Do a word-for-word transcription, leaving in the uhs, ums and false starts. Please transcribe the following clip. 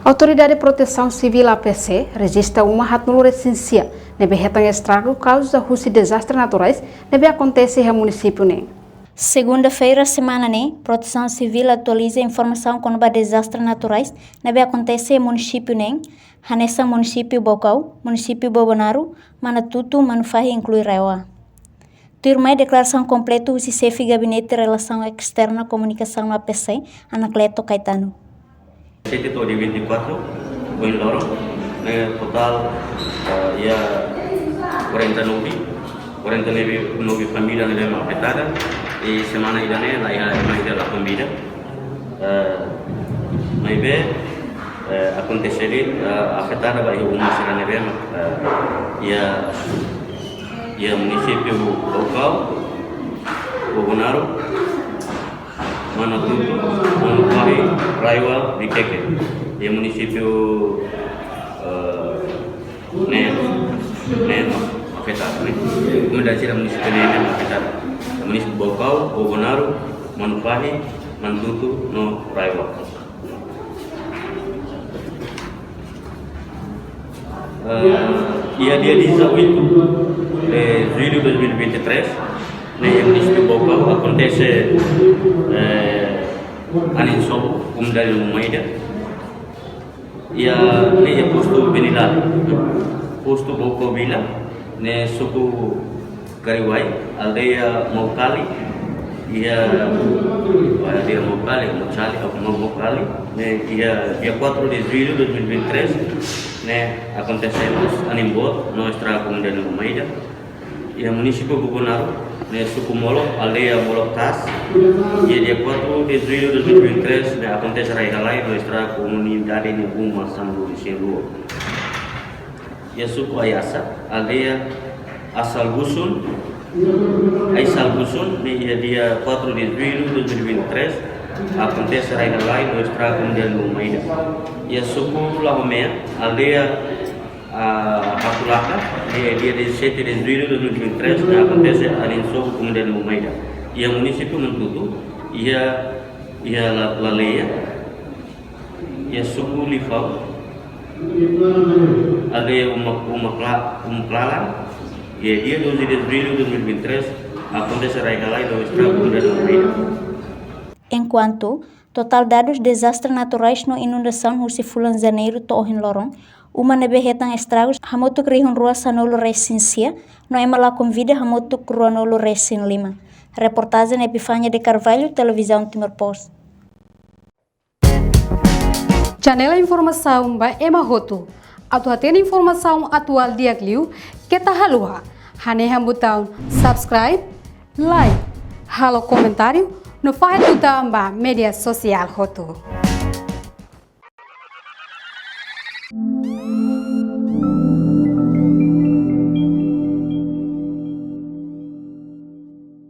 Autoridade Protesaun Sivíl, A P S, rejista uma haatnulu-resin-sia ne'ebé hetan estragu kauza husi dezastre naturais ne'ebé akontese iha munisípiu neen. Segunda-feira semana ne'e, Protesaun Sivíl atualiza informasaun kona-ba dezastre naturais ne'ebé akontese iha munisípiu neen, hanesan munisípiu Baucau, munisípiu Bobonaro, Manatuto, Manufahi, inklui RAEOA. Tuirmai deklarasaun kompletu husi Xefe Gabinete Relasaun Esterna Komunikasaun A P S, Anacleto Caetano. Sete to'o dia vinte e quatro, ohin loron, ne'e totál, eh, iha quarenta e nove, quarenta e nove família ne'ebé mak afetada, i semana ida-ne'e la iha, la iha la família. Eh, maibé, eh, akontese de'it, eh, afetada ba iha uma sira ne'ebé mak, eh, iha, iha munisípiu Baucau, Bobonaro, Manatuto, Manufahi, RAEOA, Viqueque. Iha munisípiu, eh, ne'e, ne'e mak afetadu, ne'e. Komunidade sira munisípiu ne'e, ne'e mak afetadu. Munisípiu Baucau, Bobonaro, Manufahi, Manatuto, no RAEOA. Eh, iha dia dezoito de julho de dois mil e vinte e três, ne'e iha munisípiu Baucau akontese, eh, anin sobu, komunidade uma ida. Iha, ne'e iha postu Benilali, postu Baucau Vila, ne'e suku Cariuai, aldeia Maucali, iha, aldeia Maucali, Maucali, ou Mau-, Maucali, ne'e iha dia quatro de julho de dois mil e vinte e três, ne'e akontese mós anin boot no estraga komunidade uma ida. Iha munisípiu Bobonaro, ne'e suku Molok, aldeia Molok Taas, iha dia quatro de julho de dois mil e vinte e três, ne'e akontese rai-halai no estraga komunidade nia uma sanulu-resin-rua. Iha suku Aiasa, aldeia Aisal Gusun, Aisal Gusun, ne'e iha dia quatro de julho de dois mil e vinte e três, akontese rai-halai no estraga komunidade uma ida. Iha suku Lahomea, aldeia, ah, Hakulaka, ne'e dia dezassete de julho de dois mil e vinte e três, ne'e akontese anin sobu komunidade uma ida. Iha munisípiu Manatuto, iha, iha La-, Laleia, iha suku Lifau, aldeia Uma, Uma Kla-, Uma Klalan, iha dia doze de julho de dois mil e vinte e três, akontese rai-halai no estraga komunidade uma ida. Enkuantu, totál dadus dezastre naturais no inundasaun husi fulan Janeiru to'o ohin loron, uma ne'ebé hetan estragus hamutuk rihun rua sanulu-resin-sia, no ema lakon vida hamutuk ruanulu-resin-lima. Reportajen Epifania de Carvalho, Televizaun Timor Post. Janela informasaun ba ema hotu. Atu hatene informasaun atuál di'ak liu, keta haluha hanehan butaun subscribe, like, halo komentáriu, no fahe tutan ba média sosiál hotu.